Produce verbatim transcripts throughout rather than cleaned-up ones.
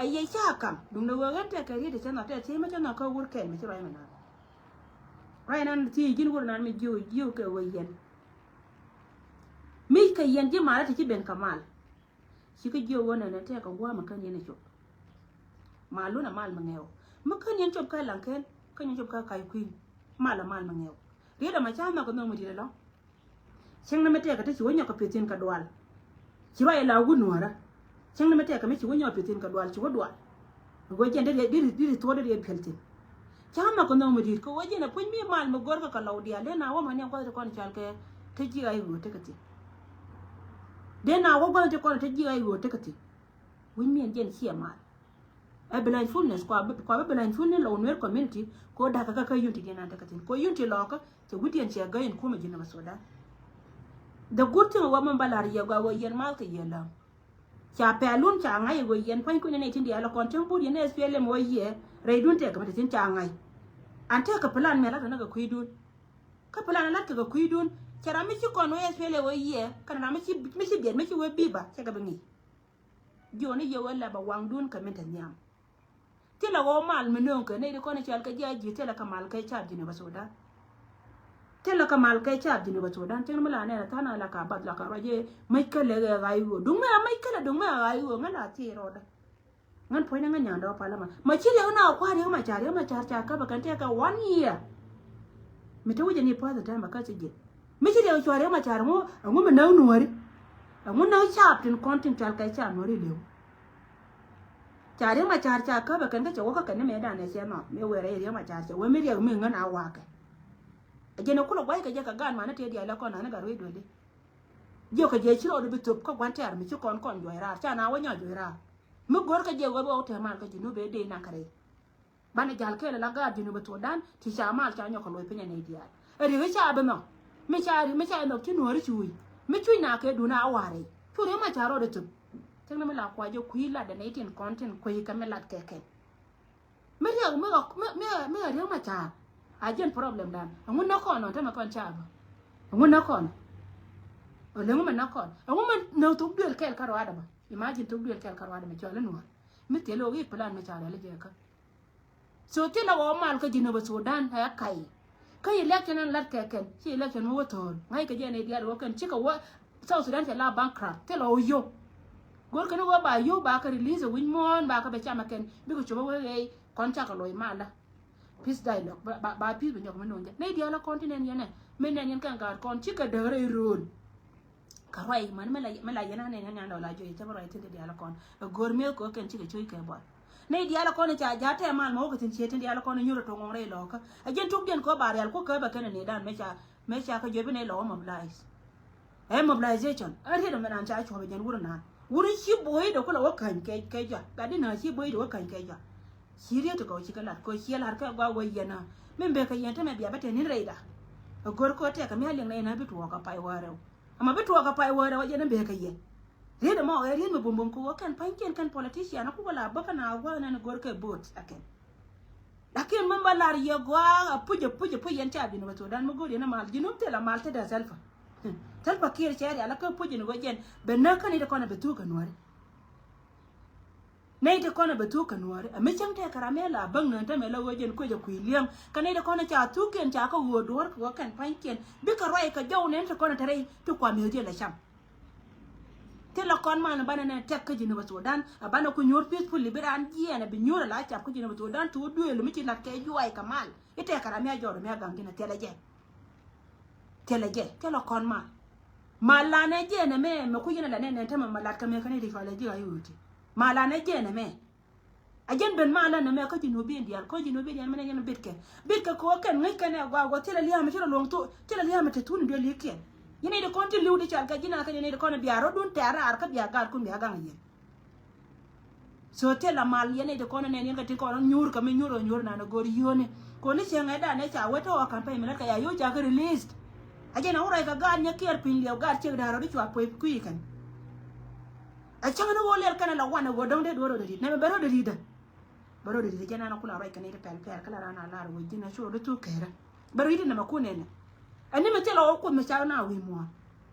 Ɛ yɛ ca kaŋ duŋdɛ wee ɣän tɛkɛ riet cɛ nhɔk tɛ thiec mɛ cɛ nhɔk kä wur kɛl mɛ ci ruac mɛ nan. Ruac nan thiec ji̱n wur nan mi jiök jiök kɛ wee yɛn. Mi kɛ yɛn ji̱ mal a ti ci ben kɛ mal. Ci kä jiök wä nɛnɛ tɛkɛ gua̱a̱mɛ kän yɛn ɛ cop. Mal lun a mal mi ŋɛw mi kän yɛn cop kä laŋ kɛn kän yɛn cop kä ka̱c kui̱n. Mal a mal mi ŋɛw. Riet a ma ca nhɔk kɛ nhɔk mi di̱t ɛlɔ̱ŋ. Cäŋ ni mi tɛkɛ ti ci wä nyɔk kɛ pi̱thin kɛ dual. Ci ruac ila wä nuɔ̱ɔ̱rä. Cäŋ ni mi tɛkɛ mi ci wä nyɔk pi̱thin kɛ dual ci wä dual. Wä jɛn di di di di thuɔ̱t di di piɛl thin. Cäŋ mɛ kɛ nhɔk mi di̱i̱t kɛ wä jɛn a puc mi mal mi go̱rkɛ kɛ lɔw diaal dee na wä ma niɛm kuath ti kɔn cal kɛ te ji̱ ɣa̱c ɣöö tekɛ thin. Dee na wä gua̱th ti kɔn te ji̱ ɣa̱c ɣöö tekɛ thin. Wi̱c miɛn jɛn ciɛ mal. Ɛ blindfulness kua bi kua bi blindfulness lɔw Nuer community ko dakä kä kä unity diɛn an tekɛ thin ko unity lɔkä cɛ wi̱diɛn cɛ gäy in kumɛ ji̱n nɛ bä Sudan. The good thing wä mɛn bä la̱r yɛ gɔaa wä yɛn mal kɛ yɛ läŋ. Ca pɛlun ca ŋa̱c wä yɛn pua̱ny kui̱n nɛ tin diaal kɔn tin but yɛn S P L M wä yɛ rɛydun tɛk kɛ mɛ te thin ca ŋa̱c. An tɛk kɛ plan mɛ la̱t kɛ nɛ kɛ kui̱dun. Kä plan la̱t kɛ kɛ kui̱dun cɛ ram mi ci kɔn wä S P L M wä yɛ kɛn ram mi ci mi ci biɛt mi ci wä bi̱i̱ ba cɛ kɛ bi ŋi̱i̱c. Jiɔni yɛ wee lɛ bɛ waŋdun kɛ min te nhiam. Thilɛ ɣɔw mal mi nööŋ kɛ nɛy ti kɔn i̱ cɔal kɛ ji̱ a ji̱ thilɛ kɛ mal kɛ caap Jinubä Sudan. Thilɛ kɛ mal kɛ caap Jinubä Sudan. Cäŋ mi la nɛn a tha̱a̱n a la ka bath la ka ruac i̱ mäc kä lɛ ɣɛɛ ɣa̱c ɣöö duŋ mɛ a mäc kä lɛ duŋ mɛ a ɣa̱c ɣöö ŋä la thiec rɔɔdä. Ŋän puɔ̱ny ni ŋän nyandɛ wä pal ama ma ci riɛk na kua̱r riɛk ma ca̱r riɛk ma ca̱r ca käp a kɛn tɛkɛ one year. Mi te wi̱cɛ ni pua̱th in tɛm a kä ci ji̱ mi ci riɛk cua̱r riɛk ma ca̱r ŋu ɛŋu mi näk nuɔ̱ɔ̱ri. Ɛŋu näk caap tin kɔn tin cɔal kɛ caap nuɔ̱ɔ̱ri li̱w. Ca riɛk ma ca̱r ca käp ɛ kɛn kä cɛ wä kä kɛn ni mëë danɛ cɛ nhɔk mëë wëë rɛy riɛk ma ca̱r cɛ wee mi riɛk mi ŋän a wakɛ. Ɛ jɛn ɛ kulɛ gua̱c kɛ jɛ kɛ gaat manä tëë diaal ɛ kɔn na̱n ɛ gat ruec duëli. Jiök kɛ jɛ ci rɔɔd bi thop kä gua̱n tɛ̈r mi ci kɔn kɔn juɔc raar ca na wä nyɔk juɔc raar. Mi go̱r kɛ jɛ wä bi ɣɔw tɛ̈ mal kä ji̱ nu bee dee naŋ kɛ rɛy. Banɛ jal kɛɛl ala gaat Jinubä Sudan ti ca mal ca nyɔk kɛ loc piny anɛy diaal. Ɛ riek ca bi nhɔk mi ca riek mi ca nhɔk ci nuɔ̱ɔ̱ri cuuc mi cuc na kɛ dun a warɛ. Cu riek ma ca rɔɔdɛ thop. Cäŋ ni mi la kuac jɛ kui̱ lat anɛy tin kɔn tin kui̱ kɛ mi lat kɛ kɛn. Mi riek mi ɣɔk mi mi mi riek ma ca. A jɛn problem dan ɛŋu näk kɔn ɔ tämɛ kɔn ca bä. Ɛŋu näk kɔn. Ɔ leŋu mɛ näk kɔn ɛŋu mɛ näk thok duel kɛɛl kä ruaadɛ bä. Imagine thok duel kɛɛl kä ruaadɛ mɛ cɔl inuɔ̱ɔ̱r. Mi thil ɣɔk i̱ plan mi ca rial i̱ jɛ kä. So thilɛ ɣɔw mal kä Jinubä Sudan ɛ ka̱y. Kä election ɛn lat kɛ kɛn ci election mi wä tho̱o̱l ŋa̱c kɛ jɛ nɛy diaal wä kɛn cikɛ wä South Sudan cɛ la bankrupt thilɛ ɣɔw yio̱w. Go̱r kɛn wä ba yio̱w ba kɛ release ɛ wi̱c muɔ̱ɔ̱n ba kɛ bɛ cam ɛ kɛn bikɛ cop ɛ wee ɣɛy kɔn cakɛ loc malä. Peace dialogue ba ba peace bi nyɔk mi no̱o̱ŋ jɛ nɛy diaal ɛ kɔn ti nɛn yɛn ɛ mi nɛn yɛn kɛn gaat kɔn cikɛ däk rɛy ro̱o̱l. Kä ruac mani mi la mi la yɛn anɛ ni nyandɛ wala juɔc cä bi ruac thin ti diaal kɔn. Ɛ go̱r mi̱eth kɛ wä kɛn cikɛ cuc kɛ buɔl. Ni diaal kɔn ca ja̱ tɛ mal ma wä kɛ thin ciet tin diaal kɔn nyur ɛ tuɔ̱ŋ ŋɔŋ rɛy lɔkä. Ɛ jɛn tukdiɛn kɛ wä ba rial ku kɛ bɛ kɛn ni dan mɛ ca mɛ ca kɛ juɔc bi ni lɔ wä mobilize. Ɛ mobilization ɛ riet mɛ nan ca cuɔp ɛ jɛn wur nan wur ci boy dɔ ku la wä käny kɛ kɛ jua gat di na ci boy dɔ wä käny kɛ jua. Ci riet kɛ wä ci kɛ lat kɛ ciɛ lar kɛ gua wä yɛn a min bɛ kɛ yɛn te mɛ bia bɛ te nin rɛy da. Ɛ go̱r kɛ wä tɛk kɛ mi a liŋ na yɛn a bi tuɔɔk a pay wä rɛw. Ama bi tuɔɔk a pay wä rɛw a jɛn a bɛ kɛ yɛn. Riet ɛmɔ ɛ riet mi bumbum kɛ wä kɛn pa̱nykiɛn kɛn politician a kukɛ la bä kɛn a gua̱a̱th nɛn go̱r kɛ bo̱o̱t a kɛn. Lakin min ba lar yɛ gɔaa a puc a puc a puc yɛn ca Jinubä Sudan mi go̱r yɛn a mal Jinub thil a mal te dee Salva. Salva Kiir cɛ rial a kä puc in wä jɛn bɛ näk kä ni ti kɔn a bɛ thuk kɛ nuɔ̱ri. Nɛy ti kɔn a bɛ thuk kɛ nuɔ̱ɔ̱ri ɛ mi cäŋ tɛk kɛ ram mi la bäŋ nöön tämɛ la ɣöö jɛn kuec a kui̱ li̱eŋ. Kä nɛy ti kɔn a ca thukiɛn ca kä ɣöö duɔ̱ɔ̱r kɛ ɣöö kɛn pa̱nykiɛn bikɛ ruac kɛ jɔw nɛn ti kɔn a te rɛy ti kua mi̱eth diɛn la cam. Thilɛ kɔn man banɛ nɛ tɛk kä Jinubä Sudan a banɛ ku nyuur peacefully bi raan jiɛɛn a bi nyuur a la cap kä Jinubä Sudan thuk duëël mi ci lat kɛ juac kɛ mal. I̱ tɛk kɛ ram mi a jɔɔr mi a gaŋ ji̱n a thilɛ jɛ. Thilɛ jɛ thilɛ kɔn mal. Mal lanɛ jɛ nɛ mɛ mɛ ku yɛn a la nɛ nɛ tämɛ ma lat kɛ mɛ kä nɛy ti cualɛ ji̱ a i̱ ɣöö ti. Mal lanɛ jɛ nɛ mɛ. A jɛn ben mal lä nɛ mɛ kä Jinubin diaal kä Jinubin diaal mɛn a jɛn bitkɛ bitkɛ kɛ wä kɛn ŋäc kɛn ɛ gɔaa wä thilɛ lia̱a̱mɛ thilɛ luɔ̱ŋ thok thilɛ lia̱a̱mɛ te thun in duel li̱i̱kiɛn. Yɛn nɛy ti kɔn ti li̱w ti cal kɛ ji̱n a kä yɛn nɛy ti kɔn biaar rɔ̱dun tɛ̈r raar kä biaar gaatkun biaar gaŋ a yɛn. So thilɛ mal yɛn nɛy ti kɔn nɛn yɛn kɛ ti kɔn nyuur kɛ mi nyuur ɔ nyuur nan a go̱o̱r yio̱o̱ni. Kɔn ni cieŋ ɛ danɛ ca wä tɔ̱ ɔ campaign mi lät kɛ ya yio̱o̱ ca kä released. A jɛn a wä ruac kɛ gaat nyɛ kiɛɛr piny liɛw gaat ciek da̱a̱r rɔ̱di cua puɔ̱c kui̱ kɛn. A cäŋ ni ɣöö liɛl kɛn a la wan a ɣöö dɔ̱ŋ dee duɔ̱ɔ̱r rɔ̱di ri̱t nɛmɛ bɛ rɔ̱di ri̱t dɛ. Bɛ rɔ̱di ri̱t jɛn an a kula ruac kɛ nɛy ti pɛl pɛl kä la raan a lar ɣöö ji̱n a cu rɔ̱di thuk kɛɛrä. Bɛ rɔ̱di ri̱t nɛmɛ kun nɛnɛ. Ɛn ni mi thilɛ ɣɔw kuoth mi cak na wi̱i̱ muɔ̱ɔ̱n.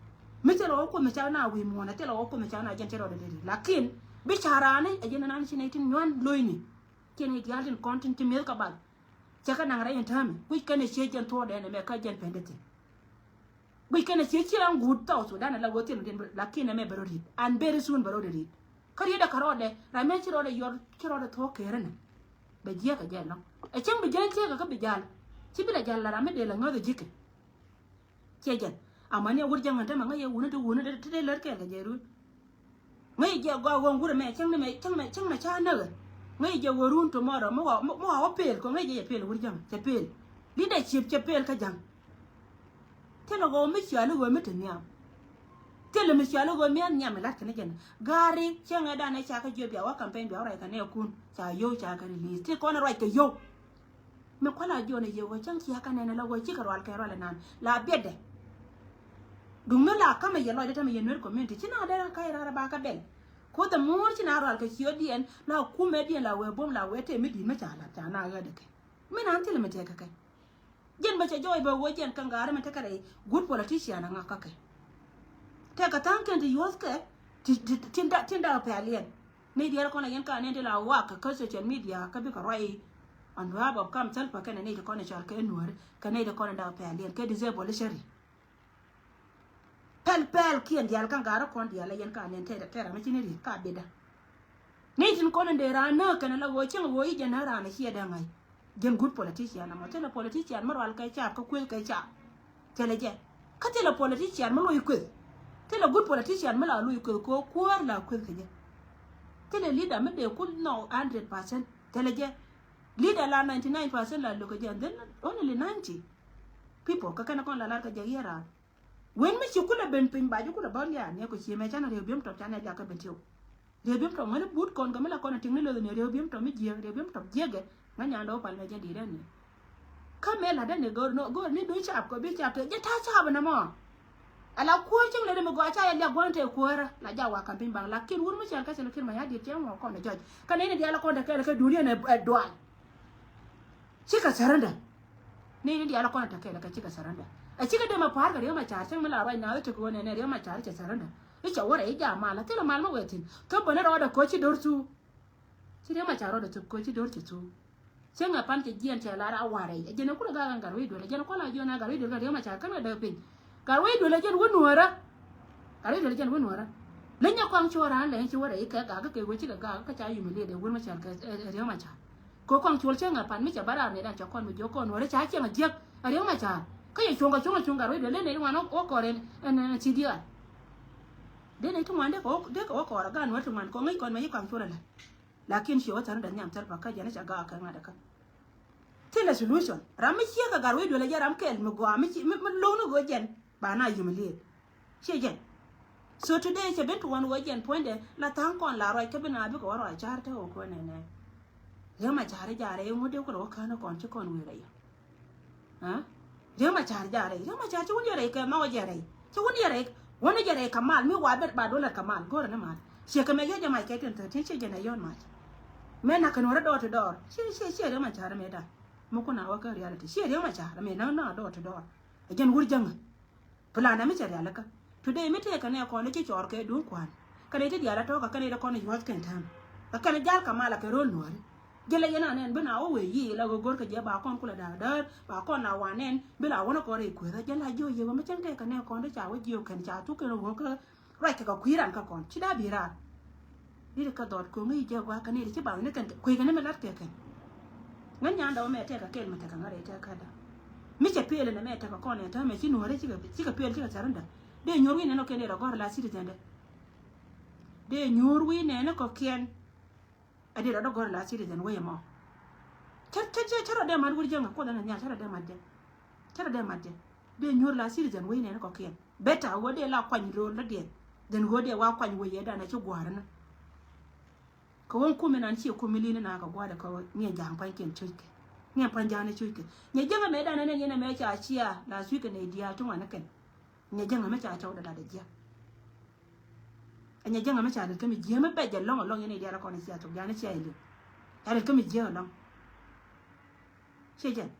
Mi thilɛ ɣɔw kuoth mi cak na wi̱i̱ muɔ̱ɔ̱n ɛ thilɛ ɣɔw kuoth mi cak na jɛn ti rɔɔdɛ dee ri̱t lakin Bi ca raan ni a jɛn nan ci nɛy tin nyuan lo̱cni. Ci nɛy diaal tin kɔn tin ci mi̱eth kɛ bal. Cɛ kɛ naŋ rɛy in täämɛ guic kɛn ɛ ciec jɛn thuɔɔdɛ nɛ mɛ kä jɛn pɛn dee thi̱n. Guic kɛn ɛ ciec ci ran guut South Sudan ala ɣöö thi̱n din lakin nɛ mɛ bɛ rɔ ri̱t an very soon bɛ rɔ ri̱t. Kä riet ɛ kɛ rɔɔdɛ ram mɛ ci rɔɔdɛ yɔr ci rɔɔdɛ thuɔɔk kɛɛrɛ nɛ. Bɛ jiɛk kɛ jɛ lɔŋ ɛ cäŋ bi jɛn ciek kɛ kä bi jal. Ci bi la jal la ram mi dee la ŋäth ɛ ji̱kɛ. Ciɛ jɛn amani a wur jaŋ ɛn tämɛ ŋäc yɛ wuni ti wuni ti ti lär kɛɛl kɛ jɛ run. Ŋäc jɛ gɔaa ɣöö wurɛ mɛ cäŋ ni mɛ cäŋ mɛ cäŋ mɛ ca näk ɛ. Ŋäc jɛ ɣöö run tomorrow mi wa mi wa wä pel kɛ ŋäc jɛ jɛ pel wur jaŋ cɛ pel. Leadership cɛ pel kä jaŋ. Thilɛ ɣöö mi ciali ɣöö mi te nhiam. Thilɛ mi ciali ɣöö mi nhiam mi lat kɛn jɛn. Gaari cäŋɛ danɛ ca kä jiö bia wä campaign bia wä ruac kɛ nɛ kun ca yio̱w ca kɛ release ti kɔn ruac kɛ yio̱w. Mi kuala jiɔn a yie wä cäŋ cia ka nɛn a la wä cikɛ rual kɛ rual a nan la biɛtdɛ. Duŋ mi la kamɛ yɛ lɔcdɛ tämɛ yɛ Nuer community ci na dee ka yɛ rara ba ka bɛl. Kuoth a muur ci na rual kɛ ciötdiɛn la kumɛdiɛn la wee buɔ̱m la wee tëë mi di̱t mi ca lat ca na ɣätdɛ kɛ. Mi nan thilɛ mi tëë kɛ kɛ. Jɛn bä cɛ jɔɔc bä wä jɛn kä ŋa̱rä mi tekɛ rɛy good politician a ŋa̱k kä kɛ. Tekɛ tha̱a̱ŋ kɛn ti yuɔ̱thkɛ ti ti ti tin da tin da pɛl yɛn. Ni diɛl kɔn a yɛn ka nɛn ti la wak kä social media kä bikɛ ruac on behalf of kam Salva kɛnɛ ni ti kɔn a cɔal kɛ Nuäri kɛ ni ti kɔn a da pɛl yɛn kɛ disable sheri. Pɛl pɛl kiɛn diaal kä ŋa̱rä kɔn diaal a yɛn ka nɛn tɛrɛ tɛrɛ mi ci ni riet ka bida. Ni tin kɔn in dee raan nääk kɛn la ɣöö cieŋ ɣöö i̱ jɛn nääk raan a ciɛ dee ŋa̱c. Jɛn good politician amɔ thilɛ politician mi rual kɛ caap kä kueth kɛ caap. Thilɛ jɛ kä thilɛ politician mi luɔc kueth. Thilɛ good politician mi la luɔc kueth kɛ ɣöö kuäär la kueth kɛ jɛ. Thilɛ leader mi dee kul nɔ hundred percent thilɛ jɛ. Leader la ninety nine percent la lo̱k kɛ jɛ and then only ninety people kä kɛn kɔn la lar kɛ jɛ yier raan. Wen mi ci kulɛ ben piny ba ji̱ kulɛ bä lia̱a̱ ni kɔ cie mɛ canɛ riek biom tɔp canɛ liak kä ben tiw. Riek biom tɔp ŋäni but kɔn kɛ mi la kɔn a tiŋ ni loth ni riek biom tɔp mi jiek riek biom tɔp jiekɛ. Ŋä nyan dɔw pal mɛ jɛ di̱i̱t ɛn ni. Kä mɛ la̱t ɛn ni go̱r ni go̱r ni duc cap kɔ bi cap te jɛ ta̱a̱ cap ɛn ɛmɔ. Ala kuäär cäŋ lɛ ri mi gɔaa ca yɛ liak gua̱n te kuäärä la ja wa ka̱m piny baŋ lakin wur mi cɛl kä cɛl kin ma ya di̱i̱t cɛ ŋuɔ kɔn ɛ jɔc. Kä nɛy ni diaal kɔn te kɛɛl kɛ dunia nɛ ɛ dual. Cikɛ surrender. Ni ni diaal kɔn a tekɛ lɛ kɛ cikɛ surrender. Ɛ cikɛ dee ma pa̱a̱r kɛ Riek Machar cäŋ mi la ruac naath i̱ tekɛ ɣöö nɛnɛ Riek Machar i̱ cɛ surrender. I̱ cɛ wä rɛy i̱ jaam mal a thilɛ mal ma wee thi̱n. Kä bänä rɔɔdɛ kööc ci do̱r thuu. Ci Riek Machar rɔɔdɛ thöp kööc ci do̱r ci thuu. Cäŋ ɛ pan cɛ jiɛn cɛ lar a wa̱r rɛy ɛ jɛn ɛ kulɛ ga̱a̱k ɛn Gat Wec Duel ɛ jɛn ɛ kɔn la jiɔn a Gat Wec Duel kɛ Riek Machar kän kɛ däk piny. Gat Wec Duel ɛ jɛn wä nuäärä. Gat Wec Duel ɛ jɛn wä nuäärä. Leny ɛ kɔaŋ cuɔ̱ɔ̱r raan lɛny ci wä rɛy kɛ ga̱a̱k kä kɛ wee cikɛ ga̱a̱k kä ca humiliate ɛ wur Machar kɛ Riek Machar. Kɛ kɔaŋ cuɔl cä ŋa̱ pan mi cɛ bä raar ni dan cɛ kɔn mi jiök kɔn nuɔri ca cieŋ a jiäk a Riek Machar. Kä yɛ cuɔ̱ŋ kɛ cuɔ̱ŋ a cuɔ̱ŋ Gat Wec Duel dee nɛy ti ŋuan wä kɔɔr ɛn ɛn thi̱i̱t diaal. Dee nɛy ti ŋuan dee kɛ wä kɔɔr a gaat nuɔri ti ŋuan kɔn ŋäc kɔn mɛ ci kɔaŋ cuɔl ala. Lakin ciɛ wä thän dee nhiam thil pa kä jɛn ca gaak kɛ ŋa̱t kä. Thilɛ solution ram mi ciek kɛ Gat Wec Duel a jɛ ram kɛl mi gɔaa mi ci mi lo̱ŋ ni go̱o̱c jɛn. Ba na humiliate. Ciɛ jɛn. So today cɛ ben tuɔɔn wä jɛn puɔ̱nydɛ la tha̱a̱ŋ kɔn la ruac kä bi na bikɛ wä ruac ca̱r te wä kuɛn nɛnɛ. Riek Machar jaarɛ iŋut dee kulɛ wä kään kɔn ci kɔn wëë rɛy. Riek Machar jaarɛ Riek Machar ci wun yɛ rɛy kɛ ma wä jɛ rɛy ci wun yɛ rɛy. Wun yɛ rɛy kɛ mal mi wa bet ba dolar kɛ mal go̱rɛ ni mal. Ciɛ kɛ mɛ yɛ jɛ mac kɛ tin thirteen ciɛ jɛn ɛ yɔn mac. Mɛ na kɛ nuɔrɛ dɔɔr ti dɔɔr ciɛ ciɛ ciɛ Riek Machar mɛ da. Mi kun a wä kä reality ciɛ Riek Machar mɛ na na dɔɔr ti dɔɔr. Ɛ jɛn wur jäŋä. Plan mi cɛ rialikä. Today mi tëëkɛ nɛ kɔn i̱ ci cɔɔr kɛ duŋ kua̱n. Kɛn i̱ ti diaal a tɔ̱kä kɛn i̱ ti kɔn i̱ yuɔ̱th kɛn tääm. Kɛ kɛn i̱ jal kɛ mal a kɛ ro̱l nuääri. Jälɛ yɛn anɛn bi na wä wëë yiëë la ɣöö go̱rkɛ jɛ ba kɔn kulɛ da̱a̱k däär ba kɔn na wanɛn bi la wänä kɔn rɛy kueethä jälɛ a jiök yɛ wä mi cäŋ tëëkɛ nɛ kɔn ti ca wä jiök kɛn ca thuk kɛn ɣöö kä ruac kɛ kɛ kui̱ ran kä kɔn ci da̱a̱ bi̱i̱ raar. Ri ri kä dhɔt ko̱ŋ i̱ jɛ gua̱a̱k kɛ ni ri ci baŋ ni kɛn kui̱ kɛ ni mi lat kɛ kɛn. Ŋän nyan dɔw mɛ tɛk kɛ kɛl mi tɛk kɛ ŋa̱t rɛy tɛk kä da̱a̱. Mi cɛ peel ɛn ɛmɛ tɛk kɛ kɔn ɛ täämɛ ci nuɔ̱ɔ̱rɛ cikɛ cikɛ peel cikɛ surrender. Dee nyuur wi̱i̱ nɛn ɔ kɛn dee rɔ gɔ̱r la citizen dɛ. Dee nyuur wi̱i̱ nɛn ɔ kɔkiɛn. Ɛ dee rɔ dee gɔ̱r la citizen wec ɛmɔ. Cä cä cä cä rɔ dee mat wur jiäŋ ɛ kuoth ɛn ɛ nhial cä rɔ dee mat jɛ. Cä rɔ dee mat jɛ. Dee nyuur la citizen wec nɛn ɔ kɔkiɛn. Better ɣöö dee la kuany ro̱o̱l dɔ̱diɛn. Then ɣöö dee wa kuany wec yɛ danɛ ci gua̱a̱r ɛnä. Kɛ ɣöö kum inan ciɛ kum mi li̱n inan kɛ gua̱a̱r ɛ kɛ ɣöö ŋiɛ ja̱a̱ŋ pa̱nykiɛn cuckɛ. Ŋiɛ pa̱ny ja̱a̱ŋ ni cuckɛ. Ŋiɛ jiäŋ ɛmɛ danɛ nɛn yɛn ɛmɛ ca cia la cuckɛ nɛy diaal ti ŋuan ni kɛn. Nyɛ jäŋä mi ca cɔw dee lat ɛ jiäk. Ɛ nyɛ jäŋä mi ca lät kä mi jiäk mi bɛc jɛ lɔŋ ɛlɔŋ yɛn i̱ diaal ɛ kɔn ɛ cia thok diaal ni cia ilip. Ca lät kä mi jiäk ɛlɔŋ. Ciɛ jɛn.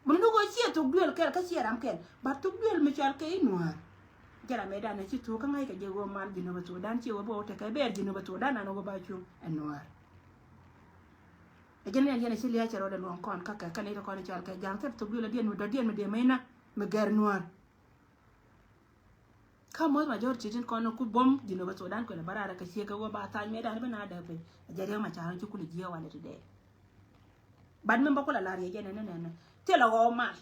Mun ni ɣöö cia thok duel kɛl kä cia ram kɛl. But thok duel mi cɔal kɛ i̱ nuäär. Cɛ la mëëdan ci thuk kä ŋa̱c kɛ jɛ ɣöö mal Jinubä Thudan ci ɣöö bä wä tekɛ bɛɛr Jinubä Thudan an ɣöö ba cuŋ ɛ Nuäär. Ɛ jɛn ni an yɛn ɛ ci lia̱a̱ cɛ rɔɔdɛ luɔ̱ŋ kɔn kä kɛ kɛn i̱ kɔn i̱ cɔal kɛ ja̱a̱ŋ thil thuk duël a diɛn mi dɔ̱diɛn mi dee mɛy na mi gɛr Nuäär. Kä most majority tin kɔn ku buɔ̱m Jinubä Thudan kuɛn bä raar kɛ ciek kɛ wä ba thac mëëdan bi na dee piny. A jɛ riɛk ma ca̱r ci kul jiɛ walɛ ti dee. But mi bä kula lar yɛ jɛ nɛnɛ nɛnɛ thilɛ ɣɔw mal.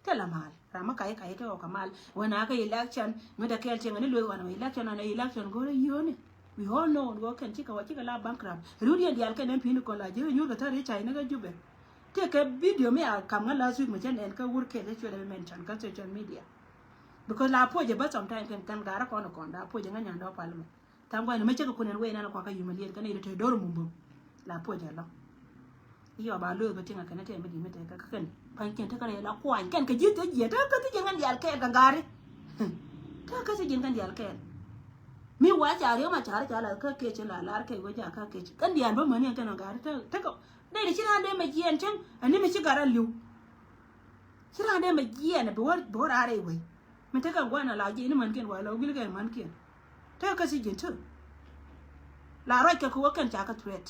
Thilɛ mal ram mi ka̱c ka̱c te ɣɔw kɛ mal. Wä na kɛ election mi dee kɛɛl tiɛŋ ni luek wan wä election wan election go̱rɛ yio̱o̱ni. We all know wä kɛn cikɛ wä cikɛ la bankrupt. Rut yɛn diaal kɛn ɛn pi̱ni kɔn la jiɛ nyuur kɛ thäri cay ni kɛ Jubɛ. Tëëkɛ video mi a kam ŋä last week mi cä nɛn kä wur kɛl cä cuɛt ɛmɛ mention kä social media. Because la puɔcɛ bä sometime kɛn kɛn garä kɔn kɔn la puɔcɛ ŋä nyandɔ pal mɛ. Tha̱a̱ŋ gua̱n mɛ cä kɛ kun ɛn wee nan kuakä humiliate kɛn ɛ te dor mum bum. La puɔcɛ lɔ. Yɔ ba lo̱o̱ bä tiŋ a kɛn ɛ tɛm bä di mɛ tɛk kä kɛn pa̱ny kɛn tekɛ rɛy la kuany kɛn kɛ ji̱ te jiɛ tekɛ ti jiɛ ŋän dial kɛɛl kɛ gari. Tekɛ ti jiɛ ŋän dial kɛɛl. Mi wa ca riɛm a ca ri ca la kä kec la lar kec wä ja kä kec kɛn dial bä mäni ɛn tɛn a gari tekɛ. Dee di ci raan dee mɛ jiɛɛn cäŋ ani mi ci gat a li̱w. Ci raan dee mɛ jiɛɛn bi wä bi wä raar i̱ wei. Mi tekɛ gua̱n a la jiɛɛn i̱ mänkiɛn wa la wi̱l kɛ mänkiɛn. Tekɛ kä thiec ji̱n ti la ruac kɛ kɛ wä kɛn ca kä threat.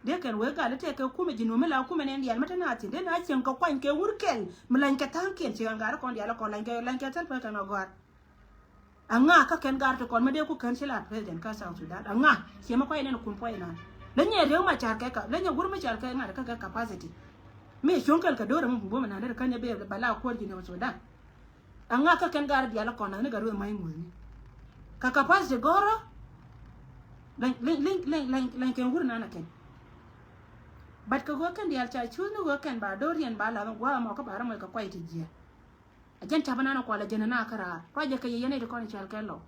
Dee kɛn wee gal i̱ tekɛ kumɛ ji̱n wä mi la kumɛ nɛn diaal mi te na thi̱n dee na cieŋ kɛ kuany kɛ wur kɛl mi lany kɛ tha̱a̱ŋkiɛn ci ɣän gat i̱ kɔn diaal i̱ kɔn lany kɛ lany kɛ thil pek kɛn ɣä gɔ̱a̱r. Aŋa kä kɛn gar ti kɔn mi dee ku kän ci la president kä South Sudan aŋa. Ciɛ mi kuay nɛn kun puɔy nan lä nyɛ riek ma car kɛ ka lä nyɛ wur mi car kɛ ŋa̱t kä kɛ capacity. Mi cuɔ̱ŋ kɛl kɛ do̱r mi bum nan dee kän nyɛ bee ba la kuɔr ji̱ ni Sudan. Aŋa kä kɛn gar dial kɔn nan ni gar wee ma̱y ŋuɔ̱ni. Ka capacity gɔrɔ. Lɛny lɛny lɛny lɛny lɛny kɛn wur nan a kɛn. But kɛ ɣöö kɛn dial ca cuuth ni ɣöö kɛn ba do̱r yɛn ba la gua̱a̱ mɔ kä ba rɔ mɔc kɛ kuay ti jiɛ. A jɛn ca̱p anan a kual a jɛn ana käraar ruacɛ kɛ yɛ yɛn a iti kɔn i̱ cɔal kɛ lɔw.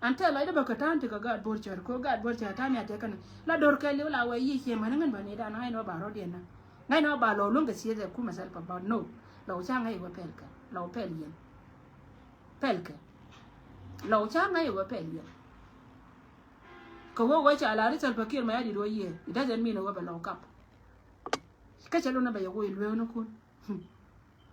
An tɛl lɔcdä bä kä ta̱a̱n ti kɛ gaat bo̱r cär ko̱ gaat bo̱r cär ta̱a̱n ya tɛk kɛn la do̱r kɛ li̱w la wɛ yiëë ciɛ män ŋän bä ni dan ŋa̱cnɔ ba rɔ̱diɛn na ŋa̱cnɔ ba lɔw luäŋ kɛ thieth ɛ kumɛ Salva ba no. Lɔw ca ŋa̱c i̱ wä pɛl kɛ lɔw pɛl yɛn pɛl kɛ lɔw ca ŋa̱c i̱ wä pɛl yɛn. Kɛ wä wä ca la ri Salva Kiir mɛ ya dit wä yiëë it doesn't mean wä bɛ lɔw kap. Kä cɛ lun a bɛ yɛ wä i̱ lueew ni kun.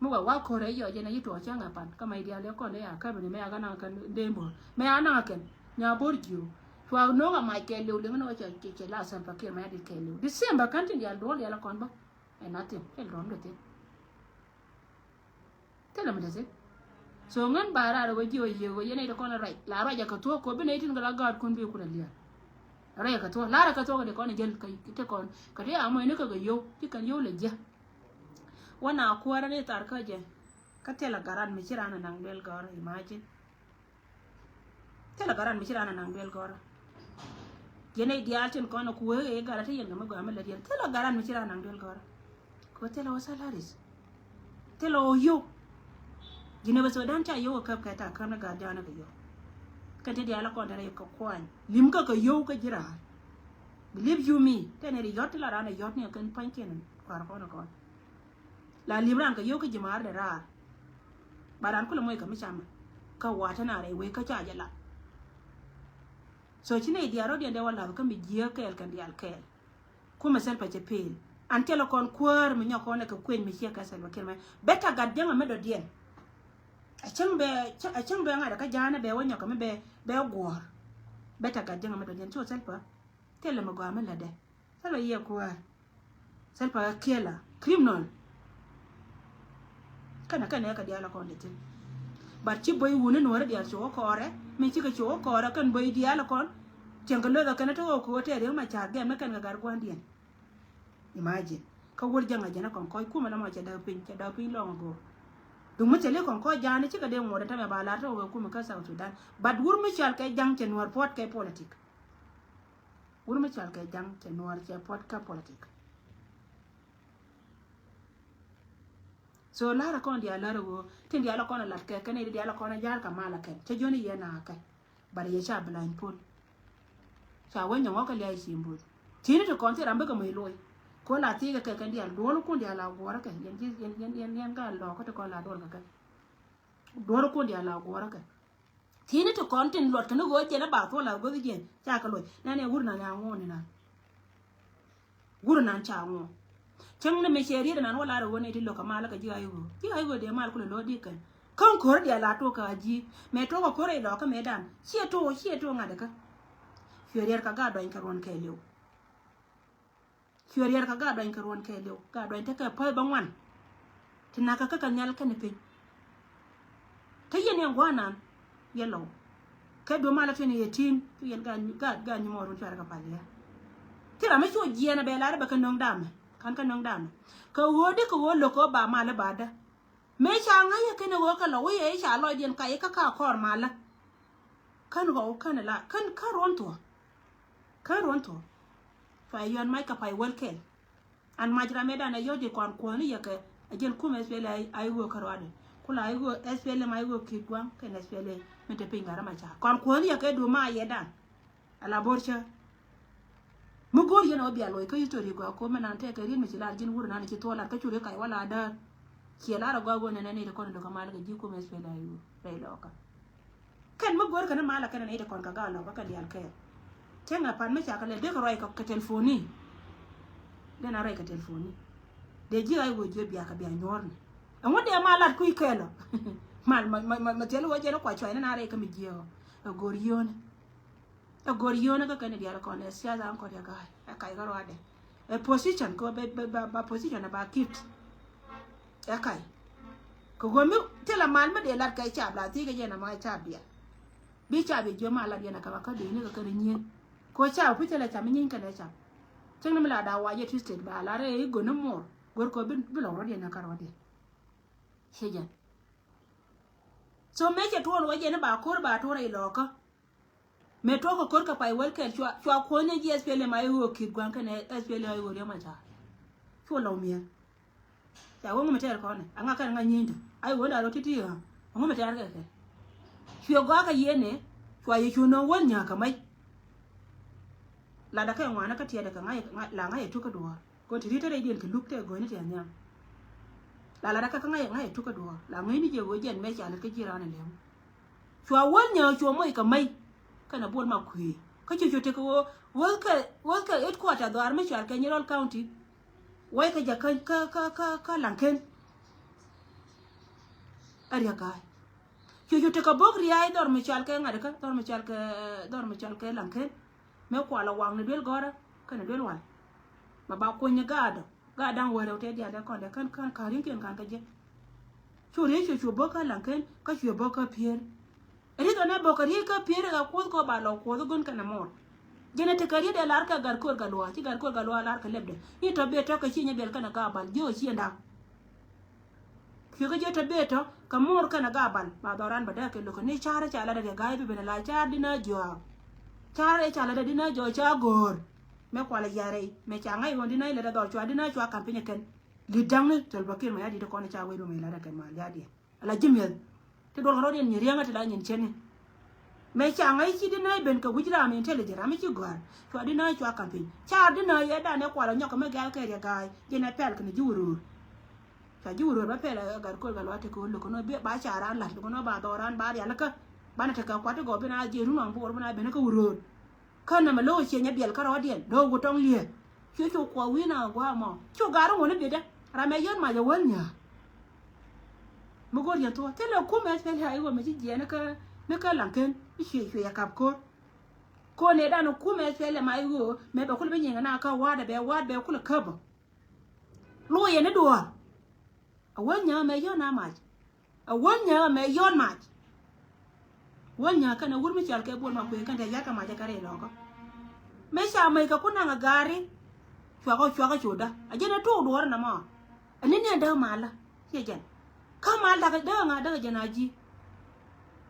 Mi wä wa ko̱r ɛ yɔ jɛn a yi tuɔɔk cäŋ ɛ pan kä ma i̱ diaal ɛ kɔn ɛ ya käbini mɛ ya kä naŋ kɛn dee bo̱r mɛ ya naŋ kɛn nya bo̱r jiö. Cua no̱o̱ŋ a mac kɛɛliw liŋ ni wä cɛ cɛ la Salva Kiir mɛ ya dit kɛɛliw December kän tin diaal duɔl diaal ɛ kɔn bä. Ɛ nothing kɛl duɔl mi dee thin. Thilɛ mi dee thin. So ŋän ba raar ɛ wä jiö yiëë wä yɛn ɛ ti kɔn ɛ ruac la ruac ɛ kɛ thuɔ̱k kɔ bi nɛy tin kɛ la gaatkun bi kun ɛ lia̱a̱. Ruac ɛ kɛ thuɔ̱k lar ɛ kɛ thuɔ̱k ɛ ti kɔn ɛ jäl kɛ ti kɔn kɛ ti amɔ ɛn kä kɛ yio̱w ti kɛn yio̱w lɛ jiä. Wä na kuäärä ni thar kä jɛ. Kä thilɛ garan mi ci ran anaŋ duel gɔrä, imagine. Thilɛ garan mi ci ran anaŋ duel gɔrä. Yɛn ɛ diaal tin kɔn ku wee ɛ garan ti yɛn kɛ mi gɔaa mi lät yɛn thilɛ garan mi ci ran anaŋ duel gɔrä. Ku thilɛ wä salaries. Thilɛ wä yio̱w. Jinubä Sudan ca yio̱w ɛ käp kɛ ta̱a̱ käm ni gat ja̱a̱n ni kɛ yio̱w. Kɛn ti diaal kɔn te rɛy kɛ kuany lim kä kɛ yio̱w kä ji̱ raar. Believe you me tɛn ɛ ri yɔt ti la ran ɛ yɔt ni ɛ kɛn pa̱nykiɛn kua̱r kɔn ɛ kɔn. La li̱p ran kɛ yio̱w kä ji̱ ma̱a̱r dee raar. Ba ran kulɛ moc kɛ mi camɛ kä wa̱a̱ te na rɛy wec kä ca jɛ lat. So ci nɛy diaal rɔ̱diɛn dee wä la̱th kä mi jiääk kɛɛl kɛn diaal kɛɛl. Kumɛ Salva cɛ pel an thilɛ kɔn kuäär mi nyɔk kɔn ɛ kɛ kueny mi ciɛ kɛ Salva Kiir mɛ bɛ ta gat jäŋ ɛ mi dɔ̱diɛn. A cäŋ bɛ a cäŋ bɛ ŋa̱t ɛ kä ja̱a̱n ɛ bɛ wä nyɔk ɛ mi bɛ bɛ guɔ̱ɔ̱r. Bɛ ta gat jäŋ ɛ mi dɔ̱diɛn ci wä Salva. Thilɛ mi gɔaa mi lätdɛ. Salva yiëë kuäär. Salva ɛ killer, criminal. Kɛnɛ kɛnɛ kɛ diaal ɛ kɔn dee thi̱n. But ci boy wuni nuɔ̱ɔ̱ri diaal ci wä kɔɔrɛ min cikɛ ci wä kɔɔrɛ kɛn boy diaal ɛ kɔn. Cieŋ kɛ löth ɛ kɛn ɛ te ɣöö kɛ ɣöö tɛɛr yäŋ ma ca̱a̱r gɛm ni kɛn kɛ gat gua̱ndiɛn. Imagine kä wur jäŋ a jɛn ɛ kɔn kɔc kumɛ la mɔ cɛ däk piny cɛ däk piny lɔŋ ɛ go̱o̱r. Duŋ mi thil i̱ kɔn kɔc ja̱a̱n i̱ cikɛ dee ŋuɔ̱t ɛ tämɛ ba lar te ɣöö kumɛ kä South Sudan. But wur mi cɔal kɛ ja̱ŋ cɛ nuɔ̱ɔ̱r puɔ̱t kɛ politik. Wur mi cɔal kɛ ja̱ŋ cɛ nuɔ̱ɔ̱r cɛ puɔ̱t kä politik. So la̱rä kɔn diaal la̱rä ɣöö tin diaal kɔn a lat kɛ kɛn i̱ diaal kɔn a ja̱a̱r kɛ mal a kɛn cɛ jiɔni yɛ na̱a̱ kɛ. But yɛ ca blind pull. Ca wä nyɔŋɔ kɛ lia̱a̱ i̱ ci mbuth ti̱ni ti kɔn thil ram bikɛ mɔc loc. Ko la thiekɛ kɛ kɛn diaal duɔlkun diaal la guɔ̱rä kɛ yɛn ji̱ yɛn yɛn yɛn yɛn gaa lɔɔkä ti kɔn la duɔl kɛ kɛ. Duɔlkun diaal la guɔ̱rä kɛ. Thi̱n ti kɔn tin luɔt kɛn ɣöö jɛn a ba thuɔl a guäth jiɛn ca kɛ luɔc nɛn ɛ wur nan ya ŋuɔ̱ɔ̱n inan. Wur nan ca ŋuɔ̱ɔ̱n. Cäŋ ni mi cɛ riet inan wä lar ɛ ɣöö nɛy ti lo̱k kɛ mal kɛ ji̱ ay ɣöö ji̱ ay ɣöö dee mal kulɛ lo̱o̱ di̱k kɛn. Kä ŋ ko̱r diaal la tuɔk kä a ji̱. Mëë tuɔk kɛ ko̱r rɛy lɔkä mëë dan. Ciɛ tuɔk, ciɛ tuɔk ŋa̱t kä. Cuɛ riɛr kɛ gaat duany kɛ ruɔ̱n kɛɛliw. Cuɛ riɛr kɛ gaat duany kɛ ruɔ̱n kɛɛliw. Gaat duany tekɛ päth bä ŋuan. Ti nakä kä kɛ nhial kɛnɛ piny. Te yɛn yɛn gua̱a̱r nan yɛ lɔw. Kɛ duɔ̱p malä twenty eighteen cu yɛn gaat, gaat, gaat nyuɔɔr wun cuarɛ kɛ pal yɛ. Ti ram mi cu jiɛɛn a bɛ lar bɛ kɛ nöŋ damɛ. Kan kɛ nöŋ damɛ. Kɛ ɣöö di kɛ ɣöö lo̱k kɛ ɣöö ba malä ba dä. Mëë ca ŋa̱c yɛ kɛn ɛ ɣöö kɛ lɔ wi̱i̱ ɛ ca lɔcdiɛn ka ikä ka kɔɔr malä. Kän ɣɔw kän la kän kän ruɔ̱n thuɔ̱k. Kän ruɔ̱n thuɔ̱k. Cua yɔ̱n mac kɛ pay wäl kɛl. An mac ram yɛ dan ɛ yɔ̱c di kɔn kuɔ̱ni yɛ kɛ ɛ jɛn kum S P L A I ɣöö kä ruaadɛ. Kula I ɣöö S P L M I ɣöö ki̱i̱t gua̱ŋ kɛn S P L A mi te piny gat ram a ca kɔn kuɔ̱ni yɛ kɛ du ma yɛ dan. Ala bo̱r cä. Mi go̱o̱r yɛn ɔ bia luɔc kä history gɔaa ko̱r mɛ nan tɛkɛ riet mi ci lar ji̱n wur nan ci thuɔɔk lar kä curi kac wala däär. Ciɛ lar a gɔaa go̱o̱r nɛnɛ ni ti kɔn dɔk a mal kɛ ji̱ kum S P L A I ɣöö rɛy lɔɔkä. Kɛn mi go̱o̱r kɛn mal a kɛn ni ti kɔn kɛ gaa lɔɔkä kɛ diaal kɛɛl. Cäŋ a pan mi ca kɛ lɛ dek ruac kɛ telefoni. Dɛn a ruac kɛ telefoni. Dee ji̱ a i̱ ɣöö jiö bia kɛ bia nyuɔ̱ɔ̱rni. Ɛŋu dee mal lat kui̱ kɛɛl ɔ. Mal ma, ma, ma, ma thiɛl ɣöö jɛn ɔ kua cuay ni na rɛy kä mi jiɛ ɔ. Ɛ go̱o̱r yio̱o̱ni. Ɛ go̱r yio̱o̱nä kä kɛn i̱ diaal kɔn ɛ siasa an kɔn yɛ ga̱a̱c ɛ kac kä ruaadɛ. Ɛ position kɛ ba, ba, ba, ba position ɛ ba keep. Ɛ kac. Kɛ go̱r mi thilɛ mal mi dee lat kɛ cap la thiec kɛ jɛn ama cap diaal. Bi cap yɛ jiö ma lat yɛn ɛ kɛ ba kä dee ni kɛ kɛn i̱ nyieeny. Kɛ cap pi thilɛ cap mi nyieeny kɛn ɛ cap. Cäŋ ni mi la da wac yɛ twisted ba lar ɛ i̱ go̱n ni muɔr. Go̱r kɛ bi, bi lɔk ruaadɛ ni kä ruaadɛ. Ciɛ jɛn. So mëë cɛ tuɔɔn wä jɛn i̱ ba ko̱r ba tuɔɔr ɛ ilɔɔkä. Mëë tuɔɔk kɛ ko̱r kɛ pay wäl kɛl cua, cua kuɔ̱ny ni ji̱ S P L M I ɣöö ki̱t gua̱n kɛn S P L M I ɣöö riɛm a ca. Cua lɔw miɛr. Ca wä ŋu mi tɛɛr kɔn ni aŋa kɛn ŋa nyieeny ti a i̱ ɣöö na rɔ ti̱ti̱ ɣä. Ŋu mi tɛɛr kɛ kɛ. Cuɛ gɔaa kɛ yiëë ni cua yɛ cu nöŋ wäl nyääk kɛ mec. Latdä kɛ ŋuanä kä tiɛɛdɛ kɛ ŋa̱c, ŋa̱c, la ŋa̱c yɛ tuk kä duɔ̱ɔ̱r. Kɔn ti ri̱t te rɛydiɛn kɛ luk tɛ go̱o̱ni ti anhiam. La latdä kɛ kä ŋa̱c, ŋa̱c yɛ tuk kä duɔ̱ɔ̱r. La ŋäcni jɛ ɣöö jɛn mɛ ca lät kä ji̱ raan ɛ lɛm. Cua wäl nyääk cua moc kɛ mec. Kɛnɛ Bol ma kuëë. Kä cu cu tekɛ ɣöö wäl kɛ, wäl kɛ headquarter dhɔaar mi cual kɛ Nyirol County. Wäc kɛ jɛ kä, kä, kä, kä, kä Laŋken. Area guy. Cu cu tekɛ bok ria̱a̱c dhɔr mi cual kɛ ŋa̱t kä, dhɔr mi cual kɛ, dhɔr mi cual kɛ Laŋken. Mëë kual a waŋ ni duel gɔ̱rä kɛnɛ duel wal. Ma ba kuny ni gaatdɔ, gaat da̱ŋ wärɛ wä tëë diaal dee kɔn dee kän, kän, kän ri̱ŋkiɛn kän kä jek. Cu riec cu cu bä kä Laŋken kä cu bä kä Pier. Ri̱th ɔ nɛ bä kä riec kä Pier ɛ kä kuoth kɔ ba lɔ kuoth gön kɛnɛ mor. Jɛn ɛ tekɛ riet ɛ lar kɛ gat ko̱r gat luaak, ci gat ko̱r gat luaak lar kɛ lɛpdɛ. Ni tɔ bee tɔ kɛ ci nyɛ biɛl kɛnɛ gaabal jiö ciɛ da̱ŋ. Cuɛ kä jiɛ te bee tɔ kɛ mo̱o̱r kɛnɛ gaabal ba dhɔran bɛ dee kɛ lo̱k kɛ ni ca̱r ca latdɛ kɛ ga̱a̱c bi ben la ca̱r dinä jɔak. Ca̱r ca latdɛ dinä jɔak ca go̱o̱r. Mɛ kualɛ ya̱rɛ mɛ ca ŋa̱c ɣɔn dinä ilatdɛ dhɔr cua dinä cua ka̱m piny ɛ kɛn. Li̱t da̱ŋni thöl bä kiɛn mɛ ya̱ di̱t kɔn ca wec rum ilatdɛ kɛn mal ya̱ diɛn. Ala ji̱ mi̱eth. Ti duɔl kɛ rɔ̱diɛn nyin riäŋä ti la nyin cɛn ni. Mëë ca ŋa̱c ci di naac ben kɛ wi̱c ram intelligent ram mi ci gɔ̱a̱r. Cua di naac cua ka̱m piny. Ca di naac yɛ dan ɛ kual ɛ nyɔk kɛ mi gɛ̈l kɛ riɛ ga̱a̱c. Jɛn ɛ pɛl kɛn ji̱ wä röör. Ca ji̱ wä röör bä pɛl ɛ gat ko̱r gat luaak tekɛ wä lo̱k kɛ nɔ bi ba ca ran la̱t lo̱k kɛ nɔ ba dhɔran ba rialikä. Banɛ tekɛ kuat ti gɔɔ bi na jiɛ run ɔŋ bi wä bi na ben kä wä röör. Kä nɛmɛ lo̱k ciɛ nyɛ biɛl kä rɔɔdiɛn lo̱k wä tɔŋ liee. Cu cu kuɔ wi̱i̱ na gua̱a̱ mɔ cu gar ŋuɔ̱ni biɛtdä. Ram ɛ yän mac ɛ wäl nyääk. Mi go̱r yɛn thuɔ̱k thilɛ kumɛ thilɛ a iwä mi ci jiɛɛn ni kä, ni kä Laŋken mi cuɛ cuɛ yɛ kap ko̱r. Ko̱r nɛ dan kumɛ thilɛ ma iwä mɛ bɛ kulɛ bi nyiŋɛ na kä wa̱a̱dɛ bɛ wa̱a̱d bɛ kulɛ käpä. Luɔyɛ ni duɔ̱ɔ̱r. A wäl nyääk mɛ yän a mac. A wäl nyääk mɛ yɔn mac. Wäl nyääk kɛn a wur mi cɔal kɛ Bol ma kuëë kɛn te ya̱r kɛ mac ɛ kɛ rɛy lɔkä. Mëë ca mäc kɛ kun naŋ a gaari. Cuakɔ cuakɔ codä a jɛn a tuɔɔk duɔɔr nɔmɔ. A ni ni a däk malä ciɛ jɛn. Kä mal dakɛ däk ŋa̱ däk jɛn a ji̱.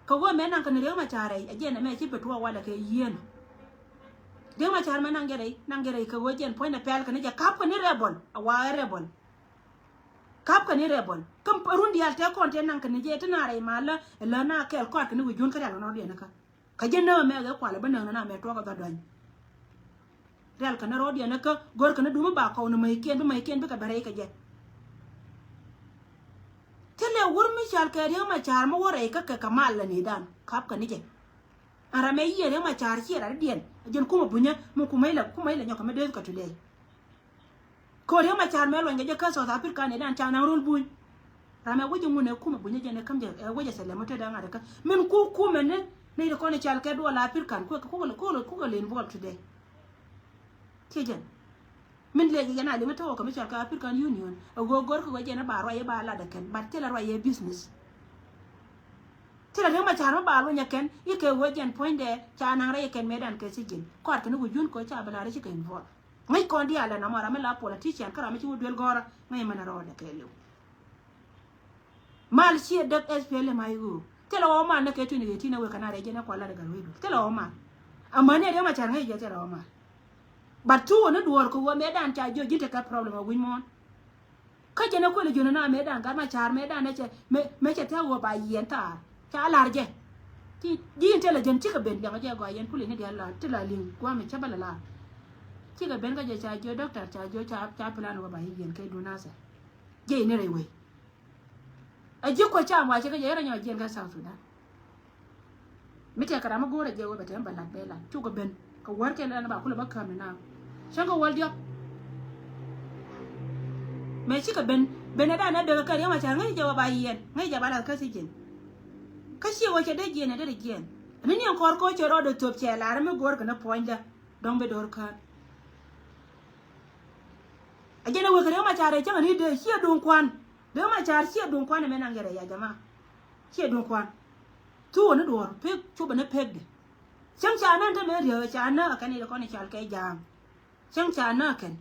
Kɛ wee mëë naŋ kɛ ni Riek Machar rɛy a jɛn a mɛ ci pɛ tuɔɔk walɛ kɛ yieen. Riek Machar mɛ naŋ jɛ rɛy naŋ jɛ rɛy kɛ wee jɛn puɔ̱nydɛ pɛl kɛ ni jɛ kap kɛ ni rebel a waɛ rebel. Kap kɛ ni rebel kä run diaal tɛ kɔn tɛ naŋ kɛ ni jɛ ti na rɛy malä ɛ lä na kɛɛl kɔat kɛ ni wi̱c jun kä rial kɛ nɔ diɛn kä. Kä jɛ nääk mɛ kɛ kualɛ bä nääk na mɛ tuɔk kɛ dhɔt duany. Rial kɛ ni rɔɔdiɛn kä gör kɛ ni dumi ba kɔw ni mäckiɛn bi mäckiɛn bikɛ bɛ rɛy kɛ jɛ. Thilɛ wur mi cal kɛ Riek Machar mi wä rɛy kä kɛ kɛ mal lɛ ni dan kap kɛ ni jɛ. An ram mɛ yiëë Riek Machar ciɛ rat diɛn a jɛn kumä bunyä mi kumä ilɛ kumä ilɛ nyɔk kɛ mi dee kɛ today. Kɛ Riek Machar mɛ luɔny kɛ jɛ kä South Africa ni dan ca naŋ rol buny. Ram ɛ wec ŋun ɛ kumɛ bunyä jɛn ɛ käm jɛ ɛ wec ɛ sɛlɛm ɔ te dee ŋa̱t ɛ kä. Min ku kumɛ ni ni ri kɔn ɛ cal kɛ duɔl a pir kan kuɛ kukɛ lɛ involve today. Kiɛ jɛn min lɛ jɛ jɛn a liŋ ɛ te wä kɛ mi cal kɛ African Union ɛ ɣöö gör kɛ ɣöö jɛn ɛ ba ruac ɛ ba lat ɛ kɛn, but thilɛ ruac ɛ business. Thilɛ Riek Machar mi ba luny ɛ kɛn i̱ kɛ ɣöö jɛn puɔ̱nydɛ ca naŋ rɛy ɛ kɛn mëëdan kɛ sijin kɔat kɛn i̱ wä jun kɛ ɣöö ca bi lat ɛ ci kɛ involve. Ŋäc kɔn diaal ɛn amɔ ram mi la politician kä ram mi ci wä duel gɔ̱rä ŋäc mɛn a rɔɔdɛ kɛ liw. Mal ciɛ däk S P L M I ɣöö thilɛ ɣɔw mal ni kɛ twenty eighteen ɛ wek kɛ na rɛy jɛn ɛ kual lat ɛ gat wec duel thilɛ ɣɔw mal. Amäni ɛ Riek Machar ŋäc jɛ thilɛ ɣɔw mal. But tuun ni duɔ̱ɔ̱r kɛ ɣöö mëëdan ca jiök ji̱n tekɛ problem ɛ wi̱c muɔ̱ɔ̱n. Kä jɛn ɛ kuël jiön ɛn a mëëdan gat Machar mëëdan ɛ cɛ mëë cɛ thia̱k ɣöö ba yiɛn thaar ca la̱r jɛ. Ti ji̱ intelligent cikɛ ben jaŋ jɛ gɔaa yɛn puli ni diaal la ti la liŋ gua̱a̱m cä bä la la̱r. Cikɛ ben kä jɛ ca jiök doctor ca jiök ca ca plan ɣöö ba yiɛn kɛ duun nasɛ. Jɛ ini rɛy wei. A ji̱ kuɔ cam wa cɛ kɛ jɛ yɛrɛ nyɔ jiɛn kä South Sudan. Mi tɛk kɛ ram mi go̱o̱rɛ jɛ wee bɛ tɛm bɛ lat bɛ lat cukɛ ben kɛ wäär kɛn ran ba kulɛ bä käm ni na. Cäŋ kɛ wäl diɔk. Mɛ cikɛ ben ben ɛ dan ɛ dek kɛ Riek Machar ŋäc jɛ wä ba yiɛn ŋäc jɛ ba lat kä thiec jiɛn. Kä ciɛ wä cɛ dee jiɛn ɛ dee jiɛn. Ni niɛn kɔr kɛ wä cɛ rɔɔdɛ thöp cɛ lar mi go̱o̱r kɛ ni puɔ̱nydä dɔ̱ŋ bi do̱r kään. A jɛn ɛ wek kɛ Riek Machar ɛ cäŋ ɛ ni dee ciɛ duŋ kuan. Riek Machar ciɛ duŋ kuan ɛmɛ naŋ yɛrɛ ya jama. Ciɛ duŋ kuan. Thuɔ̱k ni duɔ̱ɔ̱r pek cupɛ ni pekdɛ. Cäŋ ca nä te mëë riek ca nä a kɛn i̱ kɔn i̱ cal kɛ ja̱a̱ŋ. Cäŋ ca nä a kɛn.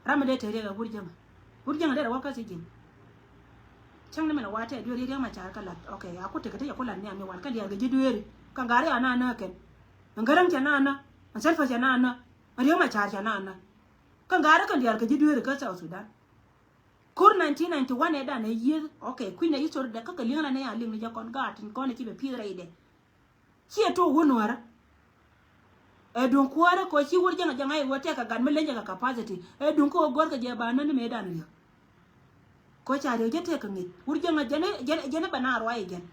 Ram mi dee te riek a wur jäŋä. Wur jäŋä dee rɛ wä kä thiec ji̱n. Cäŋ ni mɛn a wa tɛt dueeri Riek Machar kä lat. Ok, a ku tekɛ ti yɛ ku lat ni a mi wan kä diaal kɛ ji̱ dueeri. Kä ŋa̱r ya na nä a kɛn. Ŋäräŋ ca na nä. Ŋäräŋ ca na nä. Ŋäräŋ ca na nä. Kä ŋa̱r kä diaal kɛ ji̱ dueeri kä South Sudan. Ko̱r nineteen ninety one ɛ dan ɛ yieth, ok, kui̱n ɛ history dɛ kä kɛ li̱eŋ la nɛ a liŋ ni jɛ kɔn gaat tin kɔn ɛ ci bɛ pi̱i̱th rɛydɛ. Ciɛ tok wä nuäärä. Ɛ duŋ kuäärä kɔ ci wur jäŋ jäŋ a i̱ wä tɛk kɛ gat mi lenyɛ kɛ capacity. Ɛ duŋ kä wä guäth kɛ jɛ ba nä ni mëë dan riäk. Kɔ ca riäk jɛ tɛk kɛ ŋi̱c wur jäŋ jɛn jɛn jɛn bɛ na ruac jɛn.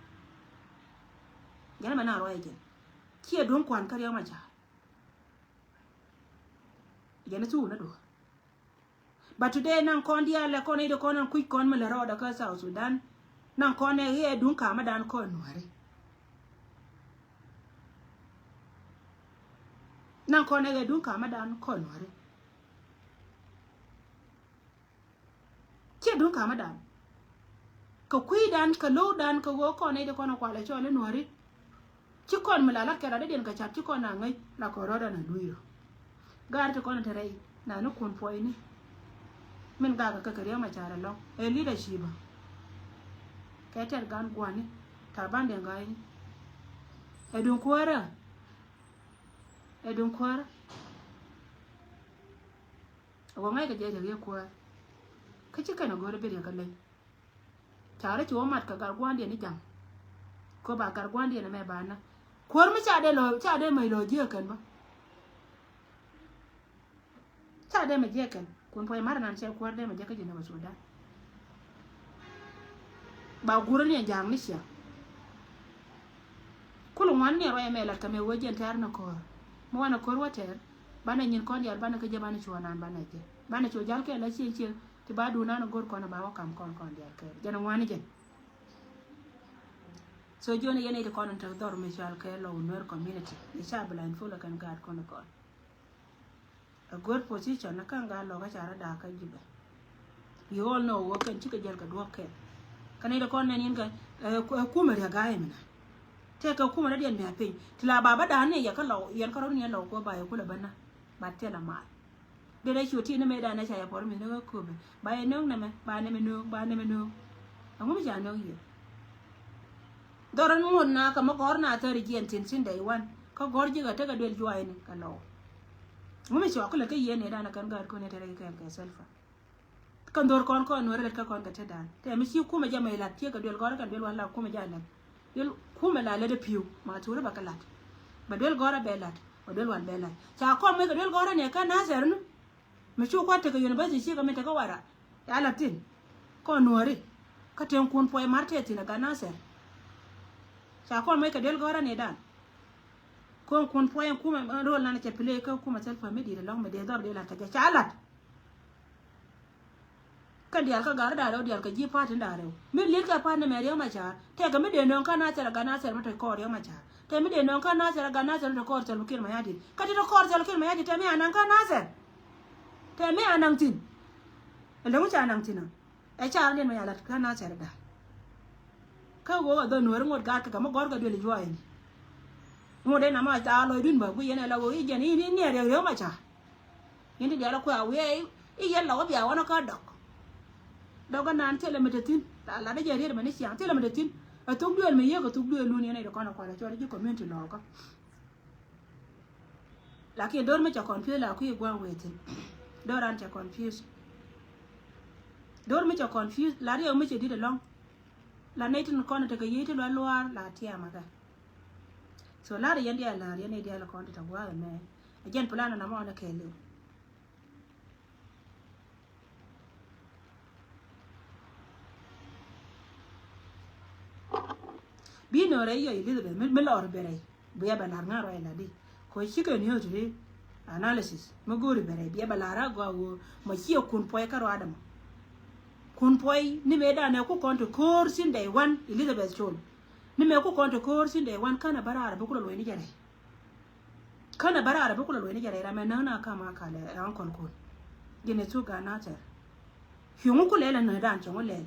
Jɛn bɛ na ruac jɛn. Ciɛ duŋ kuan kä Riek Machar. Jɛn thuk ni duɔ̱ɔ̱r. But today naŋ kɔn diaal lɛ kɔn i̱ di kɔn an kui̱c kɔn mi lɛ rɔɔdɛ kä South Sudan. Naŋ kɔn ɛ ɣɛɛ duŋ kamädan kɔn nuäri. Naŋ kɔn ɛ ɣɛɛ duŋ kamädan kɔn nuäri. Ciɛ duŋ kamädan. Kɛ kui̱dan kɛ lo̱wdan kɛ ɣöö kɔn i̱ di kɔn ɛ kualɛ cɔl i̱ nuäri. Ci kɔn mi la lat kɛ rat dee diɛn kɛ cat ci kɔn a ŋäc la kɔn rɔɔdan a lui̱r. Gaat ti kɔn te rɛy na ni kun puɔyni. Min gakɛ kɛ kɛ Riek Machar ɛlɔ̱ŋ ɛ leadership. Kɛ tɛt gan guani Taban Deng Gai. Ɛ duŋ kuäärä. Ɛ duŋ kuäärä. Ɛ wä ŋa̱c kɛ jɛ riɛk yɛ kuäär. Kä ci kɛn ɛ go̱o̱r ɛ bi riɛk ɛ leny. Ca rɔ ci wä mat kɛ gat gua̱ndiɛn i̱ ja̱ŋ. Kɛ ba gat gua̱ndiɛn ɛmɛ ba nä. Kuäär mi ca dee lɔ ca dee mɛc lɔ jiäk kɛn bä. Ca dee mɛ jiäk kɛn kun puɔ̱c mat ɛnan cɛ kuäär dee mɛ jiäk kä Jinub Sudan. Ba gurä ni ɛ ja̱a̱ŋ ni ciaŋ. Kul ŋuan ni ɛ ruac ɛmɛ lat kɛ mɛ wee jiɛn tɛ̈r ni ko̱r. Mi wanɛ ko̱r wä tɛ̈r banɛ nyin kɔn diaal banɛ kä jɛ banɛ cuɔ nan banɛ jɛ banɛ cuɔ jal kɛ la cieŋ cieŋ. Ti ba duun an go̱r kɔn ba wä kam kɔn kɔn diaal kɛ jɛn ŋuani jɛn. So jiɔn yɛn iti kɔn in te dhɔr mi cual kɛ lɔ Nuer community. Ni ca bi line follow kɛn gaat kɔn kɔn. A good position na kan gaat lɔ ka ca rɔ daa ka jibɛ. You all know wä kɛn cikɛ jɛl kɛ duɔk kɛn. Kɛn iti kɔn nɛn in kɛ ɛ kumɛ riɛ ga̱a̱ imina. Tɛ kɛ kumɛ rɔ diɛn mi a piny ti la ba ba daa ni yɛ kä lɔ yɛn kä rɔ ni yɛn lɔ kɔ ba yɛ kulɛ bä na. Ba tɛl a mal. Dee dee cu ti ni mëëdan ɛ ca yɛ puɔr mi ni kä köpɛ ba yɛ nööŋ nɛmɛ ba nɛmɛ nööŋ ba nɛmɛ nööŋ. Ɛŋu mi ca nööŋ yɛ? Dhɔr ɛn ŋot na kä mi gɔ̱r na thäri jiɛn thi̱n thi̱n dee iwan kä gɔ̱r ji̱ kɛ tekɛ duel jua̱a̱cni kɛ lɔw. Ɛŋu mi cua kulɛ kä yien ni dan ɛ kɛn gäät kun ɛ te rɛy kɛɛl kɛ Salva. Kä dhor kɔn kɔn Nuäri lät kä kɔn kɛ tetdan. Tɛ mi ci kumɛ jɛ mɛ lat tiɛ kɛ duel gɔrä kɛn duel wan la kumɛ jɛ lat. Duel kumɛ la lät piu ma thuri ba kɛ lat. Bɛ duel gɔrä bɛ lat bɛ duel wan bɛ lat. Ca kɔn mɛ kɛ duel gɔrä ni kä Nasir ni. Mi cu kuat tekɛ university ci kɛ mi tekɛ wara. Ya la tin. Kɔn Nuäri. Kä ten kun puɔy mar tɛ thin a gat Nasir. Ca kɔn mɛ kɛ duel gɔrä ni dan. Kɔn kun puɔy kumɛ rol nan cɛ play kä kumɛ Salva mi dit lɔŋ mi dee dhɔr dee lat kɛ jɛ ca lat. Kɛn diaal kä gari da̱ŋ rɛw diaal kɛ ji̱ pa̱a̱t tin da̱ŋ rɛw. Mi li̱l kɛ pa̱a̱t ni mɛ Riek Machar. Tɛkɛ mi dee nööŋ kä Nasir a gat Nasir mi te kɔɔr Riek Machar. Tɛkɛ mi dee nööŋ kä Nasir a gat Nasir mi te kɔɔr Salva Kiir Mayardit. Kä ti te kɔɔr Salva Kiir Mayardit tɛkɛ mi a naŋ kä Nasir. Tɛkɛ mi a naŋ thi̱n. Ɛ lɛ ŋu ca naŋ thi̱n a. Ɛ car ni mɛ a lat kä Nasir da̱a̱. Kä ɣöö a dhɔ nuɔ̱ɔ̱ri ŋot gaat kɛ kɛ mi gɔ̱r kɛ duël juɔyni. Ŋot dee nama a lɔcdun bä guic yɛn ɛ la ɣöö i̱ jɛn i̱ ni niɛ Riek Riek Machar. Yɛn ti diaal a kuɛ a wiɛ i̱ yɛn la wä bia wanɔ kä dɔk. Dɔk kä naan thilɛ mi te thi̱n la lat dee jɛ riet mɛ ni ciaŋ thilɛ mi te thi̱n. Ɛ thuk duëël mi yiëk ɛ thuk duëël lun yɛn ɛ di kɔn a kual a cuɔt ji̱ community lɔɔkä. Lakin do̱r mi cɛ confuse la kui̱ gua̱a̱ŋ wee thi̱n. Do̱r an cɛ confuse. Do̱r mi cɛ confuse la riɛw mi cɛ di̱t ɛlɔ̱ŋ. La nɛy tin kɔn tekɛ yiey ti lual luaar la tiɛɛm akɛ. So la̱r yɛn diaal la̱r yɛn nɛy diaal kɔn ti tɛ gua̱a̱k ɛmɛ. Ɛ jɛn plan ɛn amɔ ni kɛɛliw. Bi nöörɛ yɔ Elizabeth mi, mi lɔr bɛ rɛy. Biɛ bɛ lar ŋa̱ rɔy la di. Kɔ cikɛ ni ɣöö ti di analysis mi go̱o̱ri bɛ rɛy biɛ bɛ lar a gɔaa ɣöö mɔ ciɛ kun puɔy kä ruaadɛ mɔ. Kun puɔy ni mëë danɛ ku kɔn ti ko̱o̱r sin day one Elizabeth Chol. Ni mëë ku kɔn ti ko̱o̱r sin day one känɛ bä raar bi kulɛ luɔ̱ny ni jɛ rɛy. Känɛ bä raar bi kulɛ luɔ̱ny ni jɛ rɛy ram ɛ näk na kam a kalɛ ɛ uncle kun. Jɛn ɛ thuk gat Nathɛr. Cuŋ kulɛ lɛ näk dan cuŋ lɛ.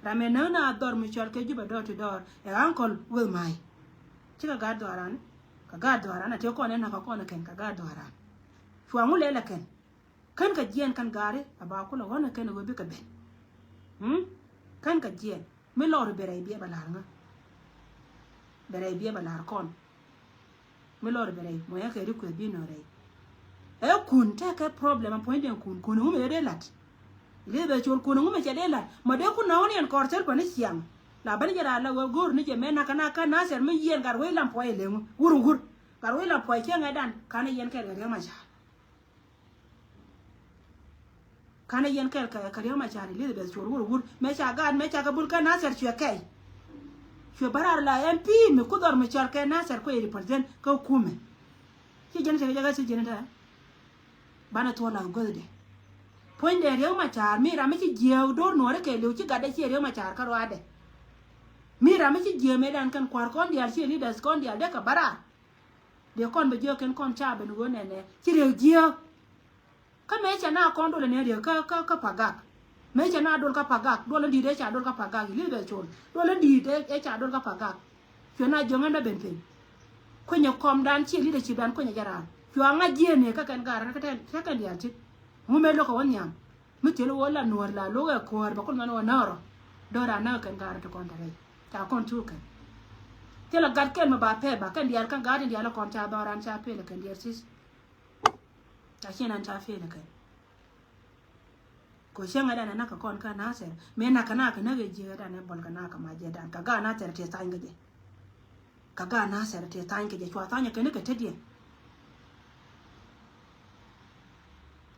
Ram ɛ näk na dhɔr mi cɔl kɛ Jubɛ dɔɔr ti dɔɔr ɛ uncle with my. Cikɛ gaat dhɔaran kɛ gaat dhɔaran a tëë kɔn ɛ näk kɛ kɔn ɛ kɛn kɛ gaat dhɔaran. Cuaŋ wulɛ lɛ kɛn. Kän kɛ jiɛɛn kän gaari a ba kulɛ ɣɔn ɛ kɛn ɛ ɣöö bikɛ ben. Hmm? Kän kɛ jiɛɛn mi lɔri bɛ rɛy biɛ bɛ la̱r ŋä. Bɛ rɛy biɛ bɛ la̱r kɔn. Mi lɔri bɛ rɛy mɔ yɛ kɛ ri kuɛ bi nɔ rɛy. Ɛ kun tekɛ problem a puɔ̱ny den kun kun ŋumɛ dee lat. Ilith bɛ col kun ŋumɛ cɛ dee lat mɔ dee kun na ɣɔn yɛn kɔr cär pä ni ciaŋ. La bä ni jɛ raa la wä go̱o̱r ni jɛ mɛ nakä nakä Nathɛr mi yiɛn gat wec lam puɔy leŋ wur wur. Gat wec lam puɔy cɛ ŋɛ dan kanɛ yɛn kɛl kɛ Riek Machar. Kanɛ yɛn kɛl kɛ, kɛ Riek Machar Elizabeth cuɔr wur wur. Mɛ ca gaat, mɛ ca kɛ bul kä Nathɛr cuɛ kɛy. Cuɛ bä raar la M P mi ku dhɔr mi cɔr kɛ Nathɛr kuɛ represent kä kumɛ. Ci jɛn cɛ kɛ jɛ kä ci jɛn tɛ. Banɛ thuɔl la go̱thdɛ. Puɔ̱nydɛ Riek Machar mi ram mi ci jiääk do̱r nuɔ̱ɔ̱ri kɛ liw ci gatdɛ ciɛ Riek Machar kä ruaadɛ. Mi ram mi ci jiääk mëë dan kɛn kua̱r kɔn diaal ciɛ leaders kɔn diaal dee kɛ bä raar. Dee kɔn bɛ jiök kɛn kɔn ca ben ɣöö nɛnɛ ci Riek jiääk. Kä mëë cɛ na kɔn dolɛ nɛ Riek kä, kä, kä Pagak. Mëë cɛ na dol kä Pagak, duɔl in di̱i̱t ëë ca dol kä Pagak, Elizabeth Chol. Duɔl in di̱i̱t ëë, ëë ca dol kä Pagak. Cuɛ na jiök ɛn bä ben piny. Kuinyɛ kɔmdan ciɛ leadership dan kuinyɛ jɛ raan. Cua ŋa̱c jiɛɛn ni kä kɛn gaar kä tɛn, kä kɛn diaal ti. Ŋu mëë lo̱kɛ wä nhiam. Mi thil wä la nuɔ̱ɔ̱r la lo̱kɛ kuäär bɛ kul mɛn wä näärɔ. Dɔ̱ran näk kɛn gaar ti kɔn te rɛy. Ca kɔn thuk kɛn. Thilɛ gat kɛn mi ba pɛɛ ba kɛn diaal kɛn gat in diaal kɔn ca dhɔran ca pel kɛn diaal sis. Ca cien an ca fel kɛn. Ko cieŋ ɛ dan ɛ nak kɛ kɔn kä Nathɛr. Mëë nak kɛ nak kɛ nak ɛ jiek ɛ dan ɛ bɔl kɛ nak kɛ ma jɛ dan kɛ gat Nathɛr tëë thany kɛ jɛ. Kɛ gat Nathɛr tëë thany kɛ jɛ cua thany kɛ ni kɛ tetdiɛn.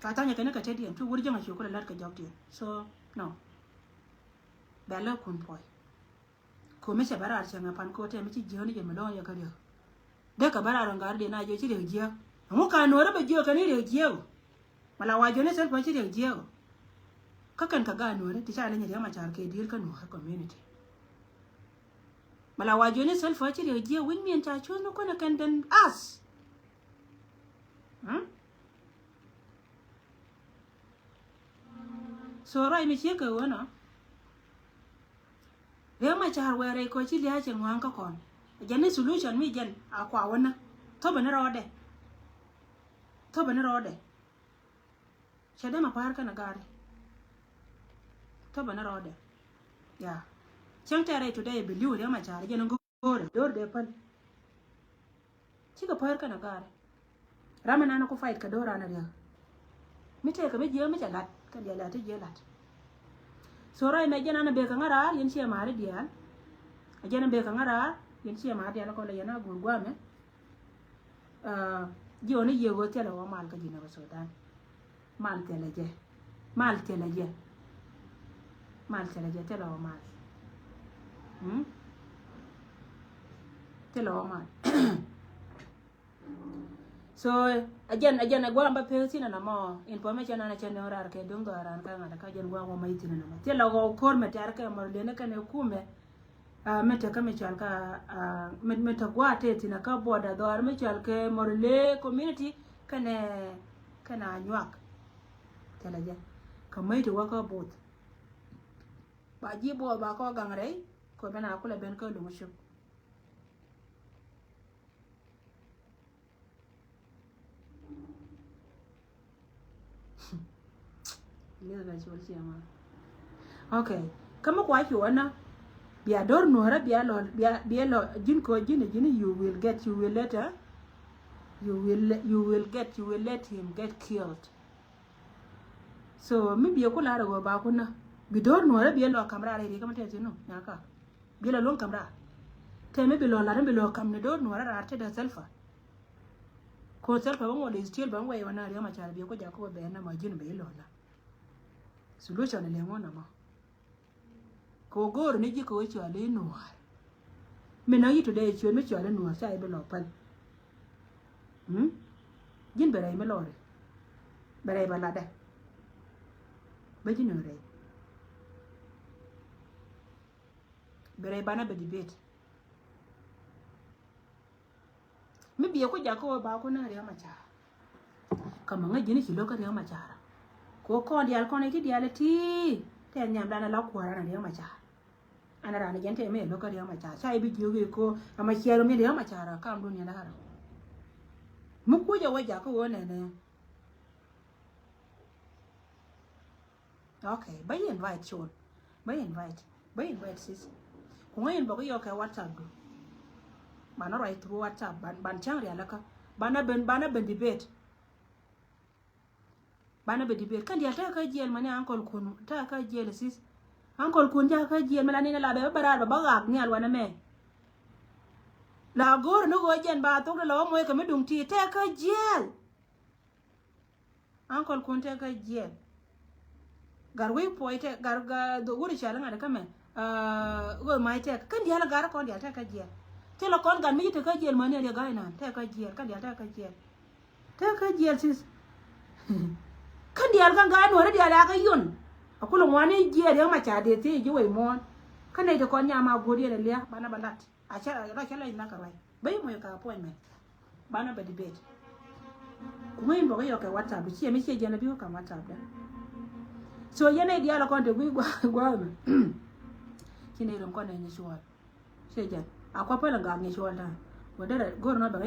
Cua thany kɛ ni kɛ tetdiɛn cu wur jäŋ a cu kulɛ lat kɛ jɔkdiɛn. So no. Bɛ lɛ kun puɔy. Ko̱mi cɛ bä raar cɛ ŋɛ pan ko̱ tɛm mi ci jiäk ni jɛ mi lo̱ŋ yɛ kä Riek. Dee kɛ bä raar ɣän gat di na jiök ci Riek jiäk. Ɛŋu ka nuɔ̱ɔ̱rä bɛ jiök kɛn i̱ Riek jiäk ɔ. Mɛ la wa jiök ni Salva ci Riek jiäk ɔ. Kä kɛn kɛ gaat nuɔ̱ɔ̱rä ti ca leny Riek Machar kɛ di̱i̱r kä nuɔ̱ɔ̱rä community. Mɛ la wa jiök ni Salva ci Riek jiäk wi̱c miɛn ca cuɔ̱th ni kuänɛ kɛn den ath. Hmm? So ruac mi ciek kɛ ɣöö nɔ. Riek Machar wɛɛr rɛy kɔ ci lia̱a̱ cɛ ŋua̱a̱ŋ kä kɔn. Jɛn ni solution mi jɛn a kua wänä. Thopɛ ni rɔɔdɛ. Thopɛ ni rɔɔdɛ. Cɛ dee ma pa̱a̱r kɛn a gaari. Thopɛ ni rɔɔdɛ. Ya. Cäŋ tɛɛrɛ today bi li̱w Riek Machar jɛn ni go̱o̱rɛ. Do̱r dee päl. Cikɛ päär kɛn a gaari. Ram mi nan ku fight kɛ do̱ran a Riek. Mi tëëkɛ mi jiääk mi cɛ lat kɛn diaal a ti jiääk lat. So ruac mɛ jɛn an a bekɛ ŋa̱ raar yɛn ciɛ ma̱a̱ri diaal. A jɛn a bekɛ ŋa̱ raar yɛn ciɛ ma̱a̱ri diaal kɔn lɛ yɛn a guur gua̱a̱mɛ. Jiɔni yiëë ɣöö thilɛ wä mal kä Jinub Sudan. Mal thilɛ jɛ. Mal thilɛ jɛ. Mal thilɛ jɛ thilɛ wä mal. Mm? Thilɛ wä mal. So, a jɛn, a jɛn a guam ba pek thin ɛn amɔ, information an a cɛ nöŋ raar kɛ duŋ dhɔaaran kä ŋa̱t kä jɛn guam wä mac thin ɛn amɔ. Thilɛ ɣɔw ko̱r mɛ tɛ̈r kɛ mɔr leni kɛnɛ kumɛ. Ah, mɛ te kä mɛ cɔal kä, ah, mɛ, mɛ te gua̱a̱th te thi̱n kä border dhɔaar mɛ cɔal kɛ Murle community kɛnɛ, kɛnɛ Anyuak. Thilɛ jɛ. Kä mac te wä kä both. Ba ji̱ both ba kɔ gaŋ rɛy, kɔ ben a kulɛ ben kä luŋ cuk. Okay. Kä mi kua cuɔ̱nä, bia do̱r nuɔ̱rä, bia lɔ, bia, bia lɔ, ji̱n kɔ, ji̱n, ji̱n, you will get, you will let, uh, you will, you will get, you will let him get killed. So mi bia ku lar ɛ ɣöö ba ku nä, bi do̱r nuɔ̱rä, bia lɔ ka̱m raar ɛ ri kä mi tɛth thi̱n nu nyaka. Bi lɔ luäŋ ka̱m raar. Tɛmɛ bi lɔ lat, bi lɔ ka̱m ni do̱r nuɔ̱rä raar tetdä Salva. Ko Salva bä ŋuɔt is still bä ŋuɛy wä na Riek Machar bi ku jak ko bɛ na ma ji̱n bɛ ilɔ na. Solution ilɛ ŋuɔn na ma. Ko go̱o̱r ni ji̱ ko cɔal i̱ nuɔ̱ɔ̱r. Mi na yi̱ today ciöt mi cɔal i̱ nuɔ̱ɔ̱r ca i̱ bi lɔ päl. Hmm? Ji̱n bɛ rɛy mi lɔri. Bɛ rɛy bä latdɛ. Bä ji̱n rɛy. Bɛ rɛy banɛ bɛ debate. Mi biɛ ku jak kä wä ba ku na Riek Machar. Kä ma ŋäc ji̱n ci lo̱k kä Riek Machar. Ko kɔn diaal kɔn i̱ ti diaal i̱ ti. Tɛ nhiam dan ala kuäär an Riek Machar. An ran jɛn tɛ mi lo̱k kä Riek Machar. Ca i̱ bi jiök i̱ ko ama ciɛɛr mi Riek Machar kam dun yɛn da̱rä. Mi kucä wä jak kä wä nɛnɛ. Okay, bä yɛ invite Col. Bä yɛ invite. Bä yɛ invite sis. Ku ŋäc in bä ku yɔk kɛ WhatsApp du. Banɛ ruac through WhatsApp. Ban, ban cäŋ rialikä. Banɛ ben, banɛ ben debate. Banɛ ben debate. Kɛn diaal tekɛ kä jiɛl mani uncle kun. Tekɛ kä jiɛl sis. Uncle kun tekɛ kä jiɛl mɛ la ni la bɛ bä raar bä bä ɣak nhial wanɛ mɛ. La go̱o̱r ni ɣöö jɛn ba thok di la wä moc kɛ mi duŋ ti tekɛ kä jiɛl. Uncle kun tekɛ kä jiɛl. Gat wi̱i̱ puɔy tekɛ gat, gat wut i̱ cɔal iŋa̱t ikä mɛ. Ɣöö mac tekɛ kɛn diaal i̱ gat kɔn diaal tekɛ kä jiɛl. Thilɛ kɔn gat mi ci tekɛ kä jiɛl mäni ɛ riɛ gat inan tekɛ kä jiɛl, kɛn diaal tekɛ kä jiɛl. Tekɛ kä jiɛl sis. Kɛn diaal kɛn gat nuɔ̱ɔ̱ri diaal a kä yun. A kulɛ ŋuani jiɛl Riek Machar dee thiec ji̱ wec muɔ̱ɔ̱n. Kä nɛy ti kɔn nyam a guɔ̱r yɛn ɛ lia̱a̱ banɛ bä lat. A cä rɔ cä lɔc nak kɛ ruac. Bä yi moc kɛ appointment. Banɛ bɛ debate. Ku ŋäc in bɔk i̱ yɔk kɛ WhatsApp, ciɛ mi ciɛ jɛn a bikɔ ka̱m WhatsApp dɛ. So yɛn nɛy diaal a kɔn te gui̱c gua̱a̱th mɛ. Ci nɛy rom kɔn nɛ nyi cuɔl. Ciɛ jɛn. A kua̱ päl in gaak nyi cuɔl ta̱a̱. Wä derɛ go̱r nɔ bɛ